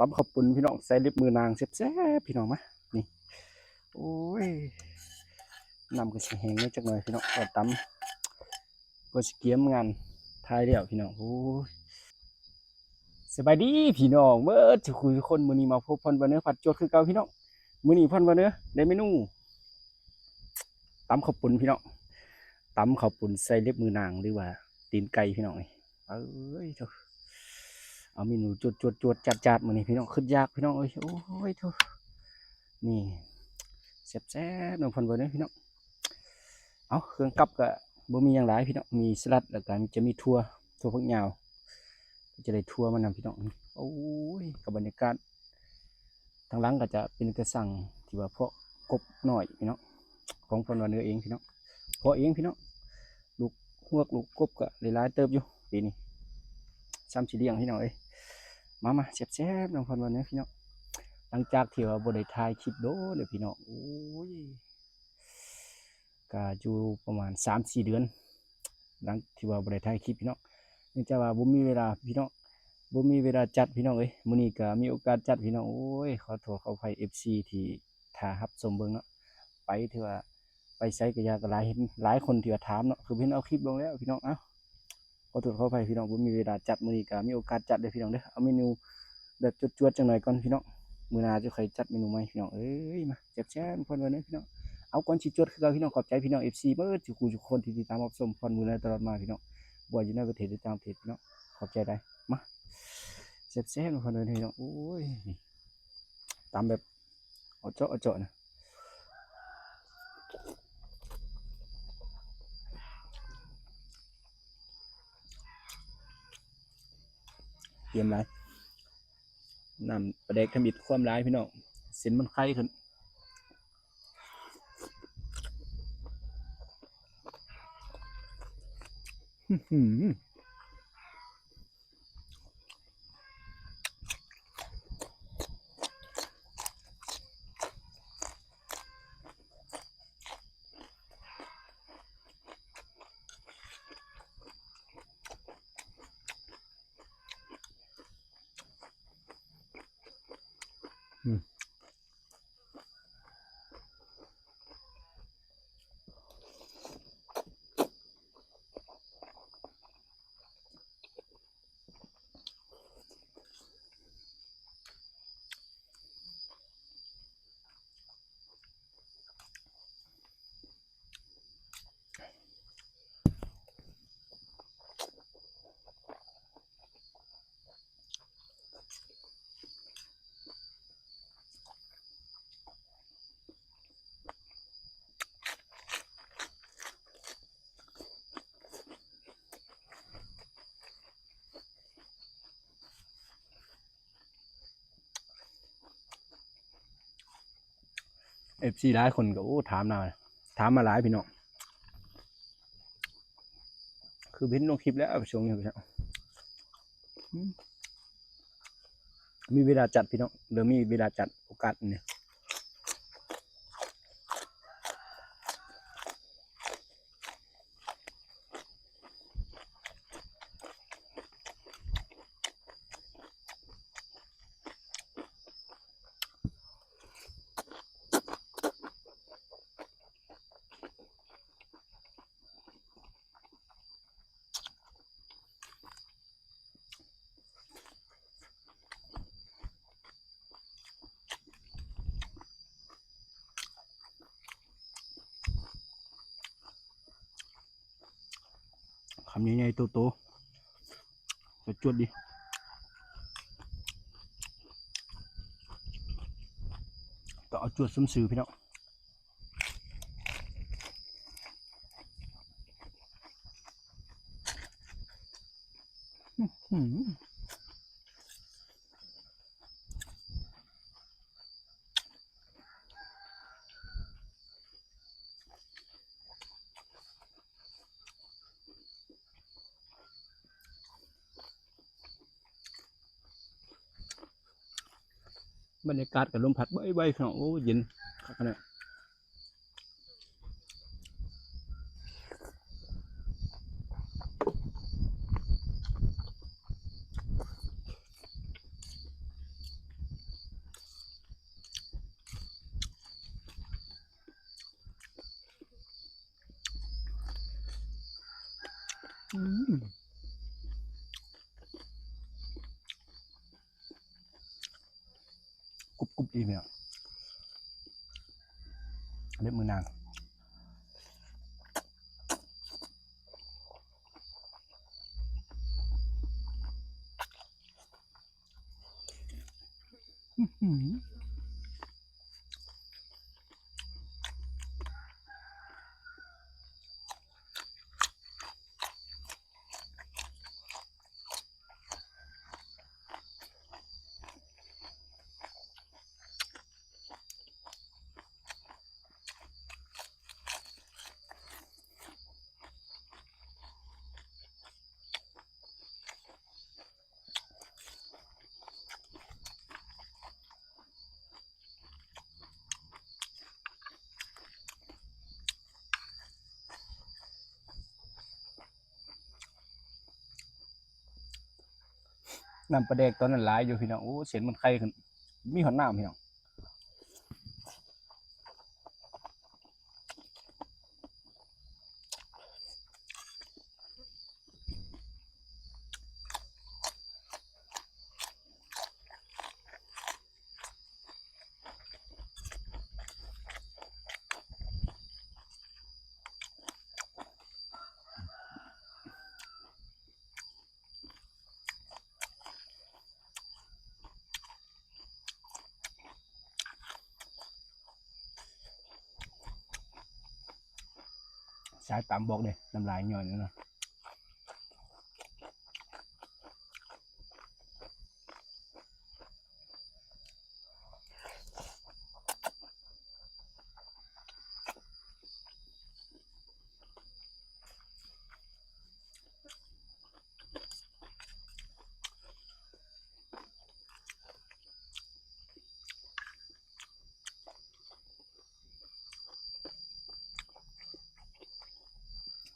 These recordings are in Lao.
ຕຳເຂົ້າປຸ້ນພີ່ນ້ອງ ໃສ່ເລັບມືນາງແຊບໆ ພີ່ນ້ອງມາ ນີ້ ໂອ້ຍ ນ້ຳກໍຊິແຫ້ງແດ່ຈັກໜ່ອຍພີ່ນ້ອງ ກໍຕຳ ກໍຊິກຽມງານຖ່າຍແລ້ວພີ່ນ້ອງ ໂອ້ຍ ສະບາຍດີພີ່ນ້ອງເບິດສູ່ຄູ່ສູ່ຄົນ ມື້ນີ້ມາພົບພອນບາເນີພັດຈວດຄືເກົ່າພີ່ນ້ອງ ມື້ນີ້ພອນບາເນີໄດ້ເມນູ ຕຳເຂົ້າປຸ້ນພີ່ນ້ອງ ຕຳເຂົ້າປຸ້ນໃສ່ເລັບມືນາງ ຫຼືວ່າຕີນໄກ່ພີ່ນ້ອງເອີຍ ເອີຍໂທ້ ເອົາເມນູຈວດໆໆ ຈາດໆ ມື້ນີ້ພີ່ນ້ອງ ຄຶດຢາກພີ່ນ້ອງເອີຍ ໂອ້ຍໂທ້ ນີ້ ແຊບໆ ນ້ອງພອນເວີເດີພີ່ນ້ອງ ເອົາ ເຄື່ອງກັບກະບໍ່ມີຫຍັງຫຼາຍພີ່ນ້ອງ ມີສະຫຼັດ ແລ້ວກະຈະມີຖົ່ວ ຖົ່ວຝັກຍາວ ຈະໄດ້ຖົ່ວມານຳພີ່ນ້ອງ ໂອ້ຍ ກັບບັນຍາກາດ ທາງຫຼັງກໍຈະເປັນກະສັງທີ່ວ່າເພາະກົບນ້ອຍພີ່ນ້ອງ ຂອງພອນວາເນີເອງພີ່ນ້ອງ ເພາະເອງພີ່ນ້ອງ ລູກຮວກລູກກົບກໍໄດ້ຫຼາຍເຕີບຢູ່ປີນີ້ ຊ່ຳຊິລ້ຽງພີ່ນ້ອງເອີຍ ມາໆ ແຊບໆ ນ້ອງພອນວາເນີພີ່ນ້ອງ ຫຼັງຈາກທີ່ວ່າບໍ່ໄດ້ຖ່າຍຄລິບໂດນແລ້ວພີ່ນ້ອງ ໂອ້ຍ ກະຢູ່ປະມານສາມສີ່ເດືອນ ຫຼັງທີ່ວ່າບໍ່ໄດ້ຖ່າຍຄລິບພີ່ນ້ອງ ເນື່ອງຈາກວ່າບໍ່ມີເວລາພີ່ນ້ອງ ບໍ່ມີເວລາຈັດພີ່ນ້ອງເອີຍ ມື້ນີ້ກະມີໂອກາດຈັດພີ່ນ້ອງ ໂອ້ຍ ຂໍໂທດຂໍອະໄພເອັຟຊີທີ່ຖ້າຮັບຊົມເບິ່ງເນາະ ໄປຖືວ່າໄປໃສກະຢ່າ ກະຫຼາຍ ເຫັນຫຼາຍຄົນທີ່ວ່າຖາມເນາະ ຄືເຫັນເອົາຄລິບລົງແລ້ວພີ່ນ້ອງ ເອົ້າ ຂໍໂທດຂໍອະໄພພີ່ນ້ອງ ບໍ່ມີເວລາຈັດ ມື້ນີ້ກະມີໂອກາດຈັດເດີພີ່ນ້ອງເດີ ເອົາເມນູແບບຈວດໆ ຈັກໜ່ອຍກ່ອນພີ່ນ້ອງ ມື້ໜ້າຈະຄ່ອຍຈັດເມນູໃໝ່ພີ່ນ້ອງເອີຍ ມາ ແຊບໆ ພອນເວີເດີພີ່ນ້ອງ ເອົາ ກ່ອນຊິຈວດຄືເກົ່າພີ່ນ້ອງ ຂອບໃຈພີ່ນ້ອງເອັຟຊີເບິດສູ່ຄູ່ສູ່ຄົນທີ່ຕິດຕາມຮັບຊົມພອນເວີເດີຕະຫຼອດມາພີ່ນ້ອງ ບໍ່ວ່າຢູ່ໃນປະເທດ ຫຼືຕ່າງປະເທດພີ່ນ້ອງ ຂອບໃຈຫຼາຍ ມາ ແຊບໆ ພອນເວີເດີພີ່ນ້ອງ ໂອ້ຍ ຕຳແບບ ເອົາເຈາະ ເອົາເຈາະນະ ກຽມຫຼາຍ ນ້ຳປາແດກທຳອິດຄວາມຫຼາຍພີ່ນ້ອງ ເສັ້ນມັນໄຄຂຶ້ນ ອື້ຫື. ເອັຟຊີຫຼາຍຄົນກໍ ໂອ້ ຖາມມາ ຖາມມາຫຼາຍພີ່ນ້ອງ ຄືເຫັນລົງຄລິບແລ້ວຊ່ວງນີ້ ອືມ ມີເວລາຈັດພີ່ນ້ອງ ເລີ່ມມີເວລາຈັດໂອກາດນີ້. ຄຳໃຫຍ່ໆ ໂຕໆ ຈວດໆ ດີ ຕ້ອງເອົາຈວດສົມຊື່ພີ່ນ້ອງ. ບັນຍາກາດກັບລົມພັດໄວໆ ພີ່ນ້ອງ ໂອ້ ເຢັນຄັກຂະໜາດ. ອື อืม กรุบกรุบดีเนี่ย เล็บมือนาง อื้อหือ น้ำปลาแดกตอนนั้นหลายอยู่พี่น้อง โอ้ เส้นมันไข่ขึ้น มีฮอดน้ำพี่น้อง สายตามบอกเด้ น้ำลายย้อนอยู่เนาะ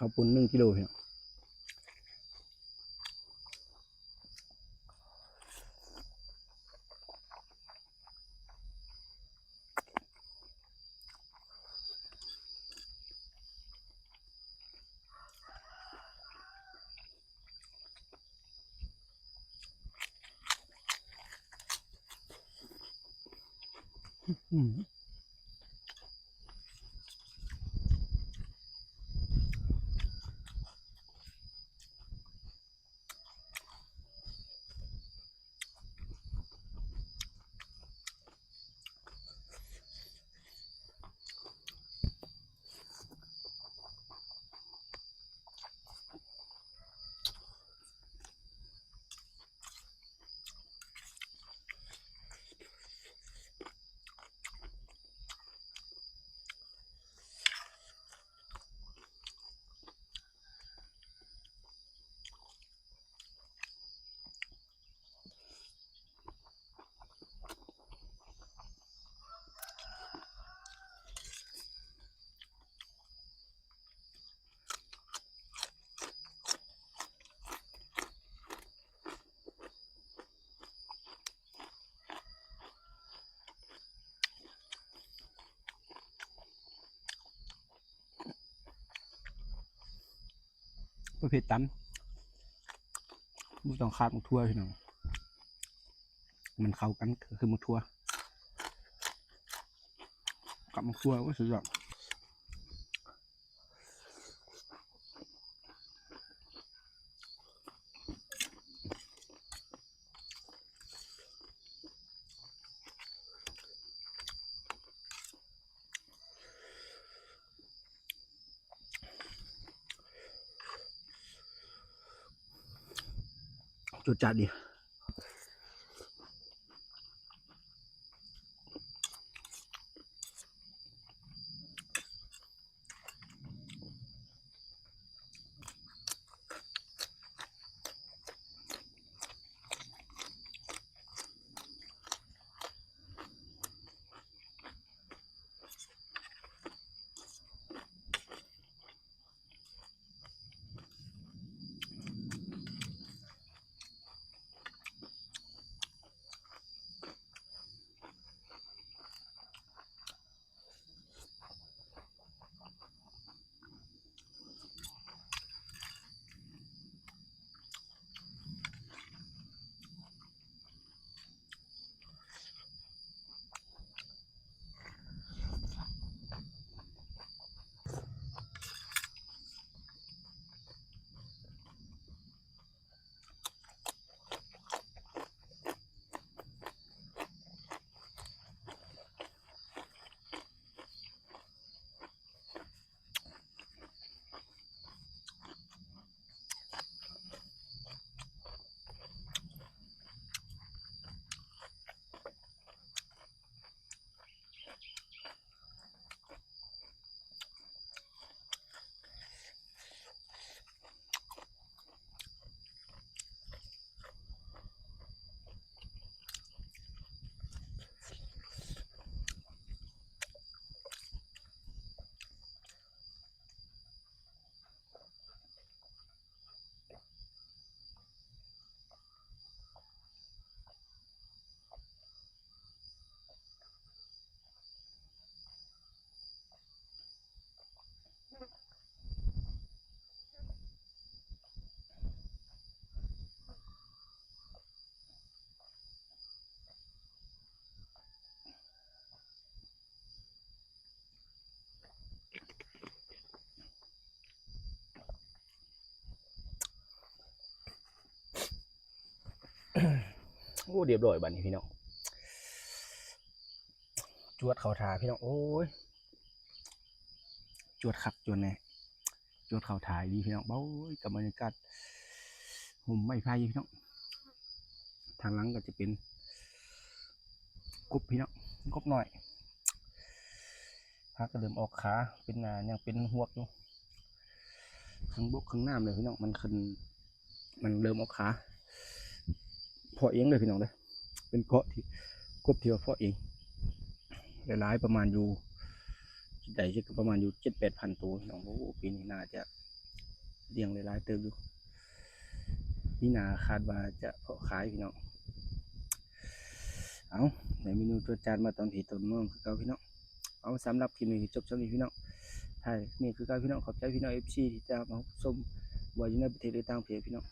ข้าวปุ้นหนึ่งกิโลพี่น้อง อืม ประเภทตำ บ่ต้องขาดหมากถั่วพี่น้อง มันเข้ากัน คือหมากถั่ว กับหมากถั่ว โอ้ย สุดยอด รสชาติดี อื ອ້ ຮຽບຮ້ອຍບາດນີ້ພີ່ນ້ອງ ຈວດເຂົ້າຖ້າພີ່ນ້ອງ. ໂອ້ຍ ຈວດຄັກຈວດແນ່ ຈວດເຂົ້າຖ້າອີ່ຫຼີພີ່ນ້ອງ. ໂອ້ຍ ກັບບັນຍາກາດຮົ່ມໄມ້ໄຜ່ພີ່ນ້ອງ. ທາງຫຼັງກໍຈະເປັນກົບພີ່ນ້ອງ ກົບນ້ອຍ ຫາກະເລີ່ມອອກຂາ ເປັນ ອ່າ ຍັງເປັນຮວກຢູ່ ເຄິ່ງບົກເຄິ່ງນ້ຳເລີຍພີ່ນ້ອງ. ມັນຂຶ້ນ ມັນເລີ່ມອອກຂາ ເພາະເອງເດີພີ່ນ້ອງເດີ ເປັນເພາະທີ່ ກົບທີ່ວ່າເພາະເອງ ຫຼາຍໆ ປະມານຢູ່ ໄດ້ປະມານຢູ່ເຈັດແປດພັນໂຕພີ່ນ້ອງ. ໂອ້ ປີນີ້ໜ້າຈະລ້ຽງໄດ້ຫຼາຍເຕີບຢູ່ ປີໜ້າຄາດວ່າຈະເພາະຂາຍພີ່ນ້ອງ. ເອົາ ໄດ້ເມນູຈວດຈາດມາຕອນພີ່ຕອນນ້ອງຄືເກົ່າພີ່ນ້ອງ. ເອົາ ສຳລັບຄລິບນີ້ກໍຈົບສ່ຳນີ້ພີ່ນ້ອງ ທ້າຍນີ້ຄືເກົ່າພີ່ນ້ອງ ຂອບໃຈພີ່ນ້ອງເອັຟຊີທີ່ຕາມມາຮັບຊົມ ບໍ່ວ່າຢູ່ໃນປະເທດ ຫຼື ຕ່າງປະເທດພີ່ນ້ອງ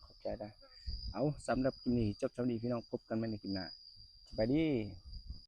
ຂອບໃຈຫຼາຍ. ເອົາ ສຳລັບຄລິບນີ້ຈົບສ່ຳນີ້ພີ່ນ້ອງ ພົບກັນໃໝ່ໃນຄລິບໜ້າ ສະບາຍດີ.